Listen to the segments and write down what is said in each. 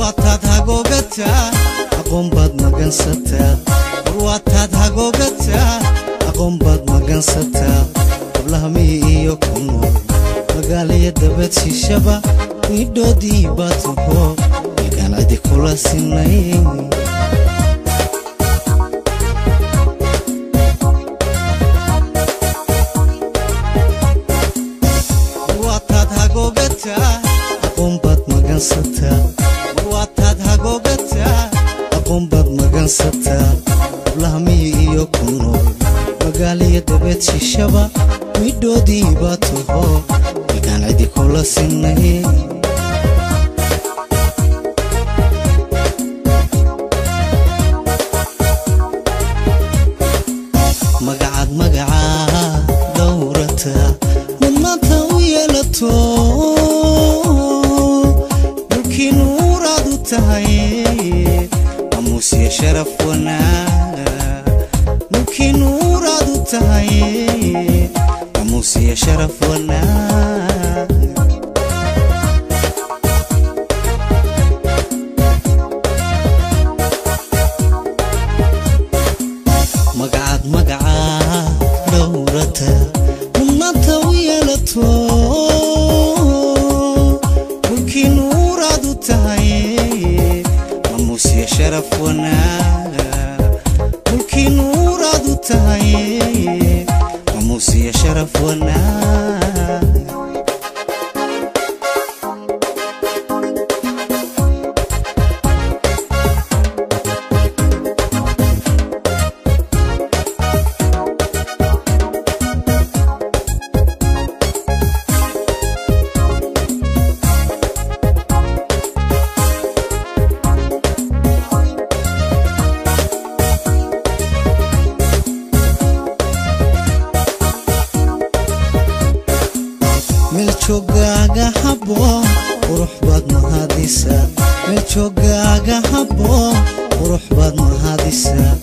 Marwaataad hagoogataa, aqoon baad magansataa. Marwaataad hagoogataa, aqoon baad magansataa. Hablaha miyi iyo ku nool magaalaya dabad shishaba, miidhoodii baad taho ilkaan cidi kula sinay. Marwaataad hagoogataa, aqoon baad magansataa. Marwaataad hagoogataa, aqoon baad magansataa. Hablaha miyi iyo ku nool magaaliya dabeed shishaba, midhoodii baad taho ilkaan cidi kula sinay. Magacaad magacaa dhowrata, mudnaanta u yeelato, dhulkii nuuraad u tahay, maamuusya sharaf wanaag. Dhulkii nuuraad u tahay, maamuusya sharaf wanaag. Magacaad magacaa dhowrata, mudnaanta u yeelato, dhulkii nuuraad u tahay, maamuusya sharaf wanaag. Dhulkii nuuraad u tahay, maamuusya sharaf wanaag. Meel joogaaga habboon, qurux baad mahadisaa. Meel joogaaga habboon, qurux baad mahadisaa.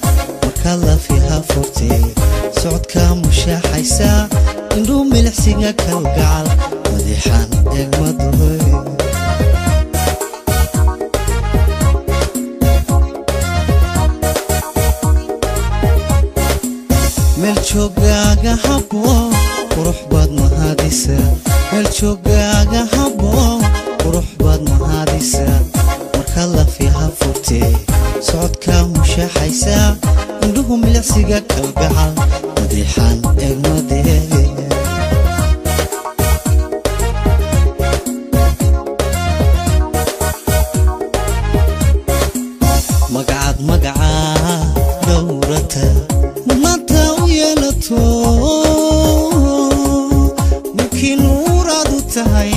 Markaad lafiha furtee socodkaa mushaaxaysaa, indhuu milicsiga kalgacal madaxaan eegmadoy. Meel joogaaga habboon, qurux baad mahadisaa. Meel joogaaga habboon, qurux baad mahadisaa. Markaad lafiha furtee socodkaa mushaaxaysaa, indhuhu milicsiga kalgacal madaxaan eegmadee. Magacaad magacaa dhowrata, mudnaanta u yeelato, dhulkii nuuraad u tahay,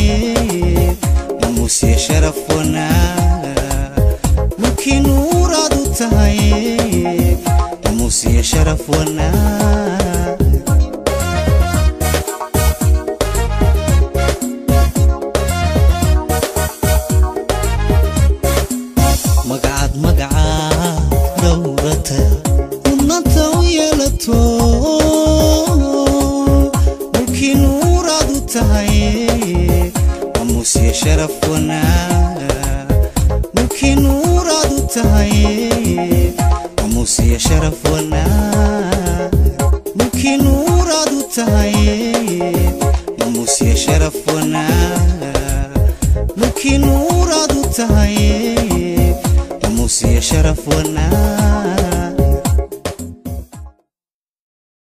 maamuusya sharaf wanaag. Dhulkii nuuraad u tahay, maamuusya sharaf wanaag. Magacaad magacaa dhowrata, mudnaanta u yeelato, dhulkii nuuraad u tahay, maamuusya sharaf wanaag. Dhulkii nuuraad u tahay, maamuusya sharaf wanaag. Dhulkii nuuraad u tahay, maamuusya sharaf wanaag. Dhulkii nuuraad u tahay, maamuusya sharaf wanaag.